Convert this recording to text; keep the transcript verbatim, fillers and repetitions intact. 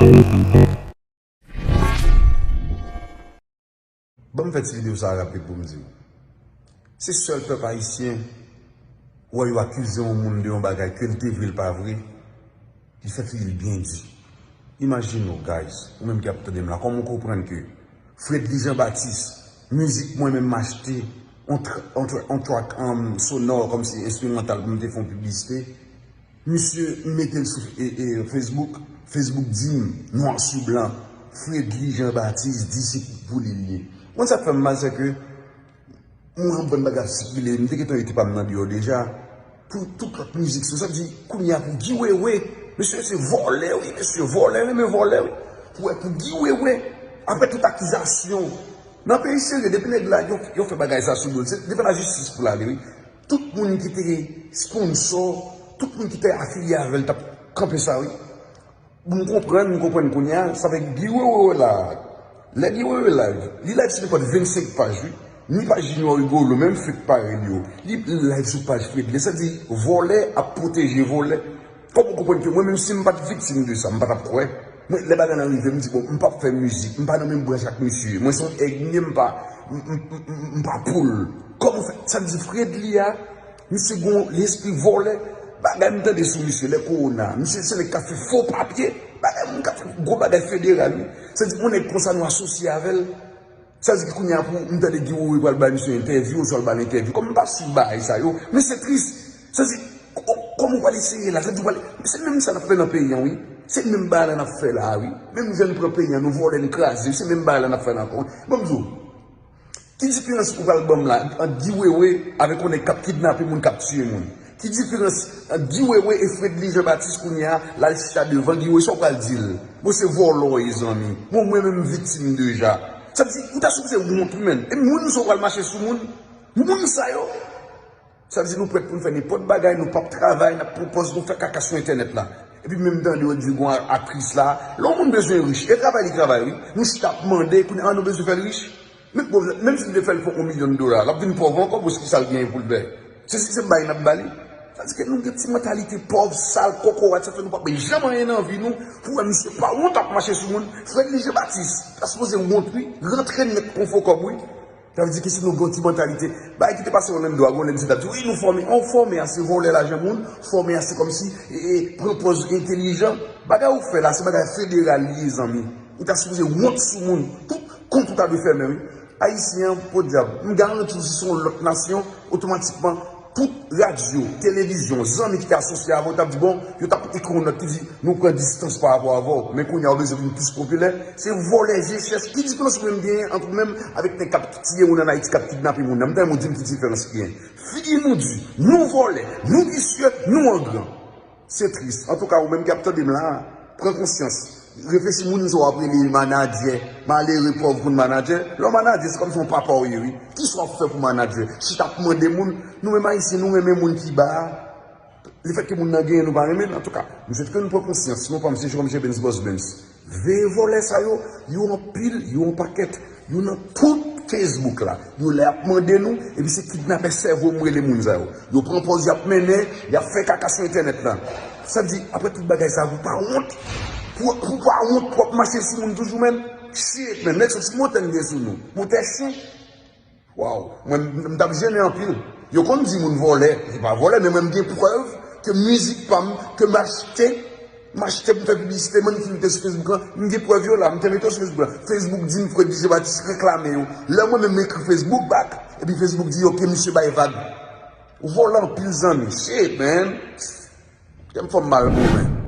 Ban m fè ti videyo sa a rapid pou m di w. Se sèl pèp ayisyen, ou wè yo akize yon moun de yon bagay ke l te vre, l pa vre, li fè figi l byen di. Imajine w, guys, ou menm ki ap tande m la, kòman w konprann ke Fredly Jean Baptiste, mizik mwen menm m achte, on tr-, on tr-, on track, um, sonò, kòmsi enstrimantal pou m te fè yon piblisite, misye, m mete l sou, e, e, Facebook, Facebook di m, nwa sou blan, Fredly Jean Baptiste di se pou li l ye. Ou konn sa k fè m mal, se ke mwen ap bann bagay ap sikile, m te gentan rete pa m nan deyò deja. Pou tout lòt mizik, sa vle di, kounye a pou Guy Wewe, mesye se vòlè, wi, mesye vòlè, renmen vòlè, wi. Pou wè pou Guy Wewe, apre tout akizasyon, nan peyi serye, depi nèg la, yo, yo fè bagay sa sou do l, se devan lajistis pou l ale, wi. Tout moun ki te sponsò, tout moun ki te afilye avè l t ap kanpe sa, wi. M konprann, m konprann kounye a, sa fè Guy Wewe la. Lè Guy Wewe live, li live sou nenpòt vennsenk paj, wi. Ni paj Junior Rigolo, menm fake parèy li yo. Li live sou paj Fredly. Sa di, vòlè ap pwoteje vòlè. Fòk ou konprann ke mwen menm si m pa t viktim de sa, m pa t ap kwè. Mwen, lè bagay lan rive, m di, bon, m p ap fè mizik, m pa nan menm branch ak misye. Mwen se yon èg m ye, m pa, m, m, m, m, m pa poul. Kòman w fè, sa di Fredly a, misye gon lespri vòlè. Bagay m tande sou misye, lè kowona, misye se nèg k ap fè fo papye. Bagay moun k ap fè gwo bagay federal, wi. Sa di, yon nèg konsa nou asosye avè l. Sa di ki kounye a pou m tande Guy Wewe pral bay misye entèvyou, oswa l ba l entèvyou. Kòm m pa swiv bagay sa yo, men se tris. Sa di, kò-, kòman w pral eseye la? Sa di w pral, se menm sa n ap fè nan peyi an, wi. Se menm bagay la n ap fè la, wi. Menm jan n pran peyi an, nou vòlè, n kraze, se menm bagay la n ap fè la ankò, wi. Ban m di w, ki diferans ou pral ban m la ant Guy Wewe avèk yon nèg k ap kidnape moun, k ap tiye moun? Ki diferans ant Guy Wewe e Fredly Jean Baptiste kounye a, l al chita devan Guy Wewe, sa w pral di l? Bon, se vòlè w ye, zanmi. Bon, mwen menm m viktim deja. Sa vle di, ou ta sipoze wont, wi, menn. E moun sa w pral mache sou moun? Moun sa yo? Sa vle di nou prèt pou n fè nenpòt bagay, nou p ap travay, n ap pran pòz, nou fè kaka sou entènèt la. Epi menm tande yo di gon a-, aktris la, lè yon moun bezwen rich, e travay li travay, wi. Nou chita ap mande, kounye a nou bezwen fè l rich. Menm, bon, menm si l te fè l fè yon milyon dola, l ap vin pòv ankò, paske sa l genyen pou l fè? Se sistèm bagay n ap ba li. Sa di ke nou gen ti mantalite pòv, sal, kokorat, sa fè nou p ap bay janm anyen nan vi nou, pou wè misye pa wont ap mache sou moun. Fredly Jean Baptiste, ta sipoze wont, wi, rantre nèt kon fo kòb, wi. Sa vle di ke si nou gen yon ti mantalite, bagay ki te pase Orlando a, gon lè misye t ap di, wi, nou fòme, an w fòme a, se vòlè lajan moun, fòme a, se kòmsi, e, e, pran pòz entèlijan. Bagay ou fè la, se bagay federal li ye, zanmi. Ou ta sipoze wont sou moun. Tout kont ou ta dwe fèmen, wi. Ayisyen an, podyab, m garanti w, si se yon lòt nasyon, otomatikman, tout radyo, televizyon, zanmi ki te asosye avè w, t ap di, bon, yo t ap ekri yon nòt ki di, nou pran distans pa rapò avè w. Men kounye a, ou bezwen vin plis popilè. Se vòlè, je chèch. Ki diferans ou menm genyen ant ou menm avèk nèg k ap tiye moun ann Ayiti, k ap kidnape moun nan? M ta renmen w di m ki diferans ki genyen. Figi nou di, nou vòlè, nou visye, nou angran. Se tris. Antouka, ou menm ki ap tande m la, pran konsyans. Reflechi moun sa w ap rele manadjè, malere pòv moun manadjè. Lè w manadjè, se kòmsi yon papa w ye, wi. Kisa w ap fè pou manadjè? Chita ap mande moun. Nou menm Ayisyen, nou renmen moun ki ba a. Lefètke moun nan genyen, nou pa renmen l. Antouka, m swete ke nou pran konsyans. Non pa m se Jerome J. Benz, Boss Benz. Veye vòlè sa yo, yo anpil, yo an pakèt. Yo nan tout Facebook la. Yo la y ap mande nou, epi se kidnapè sèvo m rele moun sa yo. Yo pran pòz y ap mennen, y ap fè kaka sou entènèt la. Sa vle di, apre tout bagay sa, pou pa wont. Pou, pou pa wont, pou w ap mache sou moun toujou, menn. Shit, menn. Nèg soti motè n gen sou nou. Motè chen. Waw, mwen, m, m t ap jennen anpil. Yo konn di moun vòlè, se pa vòlè, men mwen m gen prèv ke mizik pa m, ke m achte, m achte pou m fè piblisite, m annik mete sou Facebook lan, m gen prèv yo la, m te mete yo sou Facebook lan. Facebook di m Fredly Jean Baptiste reklame yo. Lè mwen menm m ekri Facebook back, epi Facebook di, ok, misye bay vag. Ou vòlè anpil, zanmi. Shit, man. Kè m fè m mal pou ou, men.